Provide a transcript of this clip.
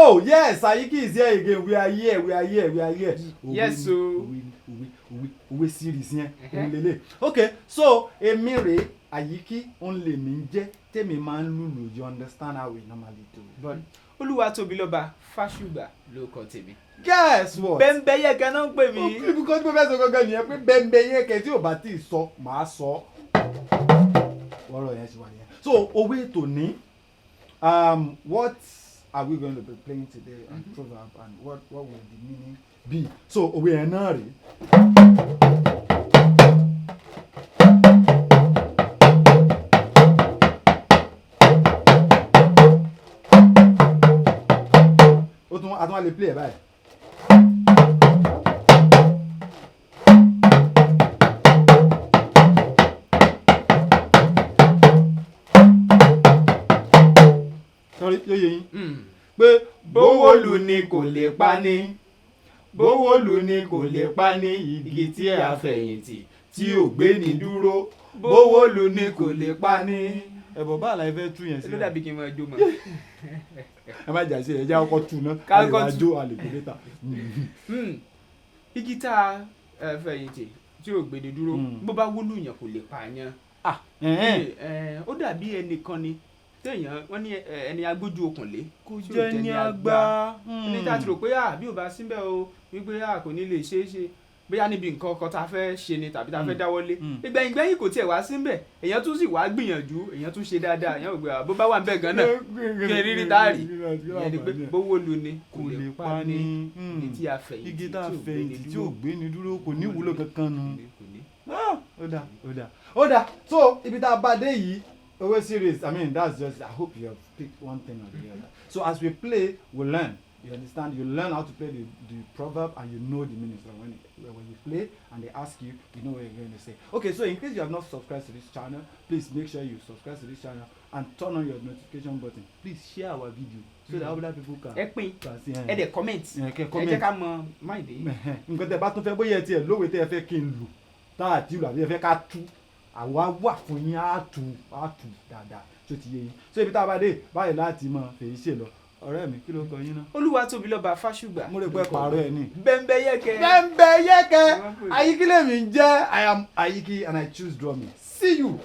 Oh yes, Ayiki is here again. We are here, we are here, we are here. Yes, o. Òwe òwe òwe òwe series yẹn òun lélẹ̀. Okay, so èmi rèé, Ayiki òun lèmi ń jẹ́, tèmi máa ń lùlù. You understand how we normally do it. But Olúwatóbilọ́ba Fásùgbà ló kọ tèmi. Guess what? Bẹ́ńbẹ́yẹ́kẹ́ náà ń pè mí. Because mo fẹ́ sọ gangan nìyẹn pé Bẹ́ńbẹ́yẹ́kẹ́ tí ò bá tí ì sọ, màá sọ. Ọ̀rọ̀ yẹn ṣe wà nìyẹn. So òwe tòní, what are we going to be playing today on proverb, and what will the meaning be? So òwe yẹn náà rèé. Ó tún a tún wá lè play ẹ̀ báyìí. Sorry, yóò yé yín pé Bówó lù ni kò lè pa ní, bówó lù ni kò lè pa ní, igi tí a fẹ̀yìntì tí ò gbé ní dúró, bówó lù ni kò lè pa ní. Ẹ̀bọ̀ bá àlàyé fẹ́ tú yẹn sí. Ló dàbí kí n máa jó mọ́. Ẹ má jà sí ẹ, jẹ́ ọkọ̀ tù náà. Ká a lè kọ́kọ́ wá tú. jó, a lè gbé létà. Igi tá a fẹ̀yìntì tí ò gbé ní dúró, bó bá wúlù yàn kò lè pa yàn. Ah, ẹ̀hẹ́n. Ó dàbí ẹnìkan ni téèyàn wọ́n ní ẹni agbójú okùn lé Kò tí ò jẹ́ ní àgbà. Ní tá a ti rò pé à bí ò bá síbẹ̀ o, wípé à kò ní lè ṣeé ṣe, bóyá níbi nǹkan kan tá a fẹ́ ṣe ni tàbí tá a fẹ́ dáwọ́lé, ìgbẹ̀yìngbẹ̀yìn kò tiẹ̀ wá síbẹ̀, èèyàn tún sì wá gbìyànjú, èèyàn tún ṣe dáadáa, èèyàn ò gbé bó bá wà níbẹ̀ gan náà kí n rírí tá a rí. Ìyẹn ni pé bówó lu ni kò lè pa ní. igi tí a fẹ̀yìntì Igi tá a tí ò gbéni fẹ̀yìntì tí ò dúró. gbé ní dúró kò ní ìwúlò kankan nu. Kò ní. Ah, ó dà, ó dà, ó dà. So ibi tá a bá dé yìí, òwe series, I mean, that's just, I hope you have picked one thing or the other. So as we play, we learn. You understand? You learn how to play the proverb and you know the meaning. So when you play and they ask you, you know what you're going to say. Okay, so in case you have not subscribed to this channel, please make sure you subscribe to this channel and turn on your notification button. Please share our video so that other people can Ẹ pín, can see. ẹ dẹ̀ comment. Ẹ kẹ́ Ẹ comment. jẹ́ ká mọ mind yìí. Nǹkan tẹ́ bá tún fẹ́, bóyá ẹ tiẹ̀ lówe tẹ́ ẹ fẹ́ kí n lù tá àti lù, àbí ẹ fẹ́ ká tú, àwa wà fún yín, á tú, á tú dáadáa tó ti yé yín. So ibi tá a bá dé báyìí láti mọ fèyí ṣe lọ. Ọ̀rẹ́ mi, kí ló kọ yín náà? Olúwatóbilọ́ba Fásùgbà. Mo rò pé pààrọ̀ ẹ̀ ní. Bẹ́ńbẹ́yẹ́kẹ́. Bẹ́ńbẹ́yẹ́kẹ́. Ayiki lèmi ń jẹ́. I am Ayiki and I choose drumming. See you.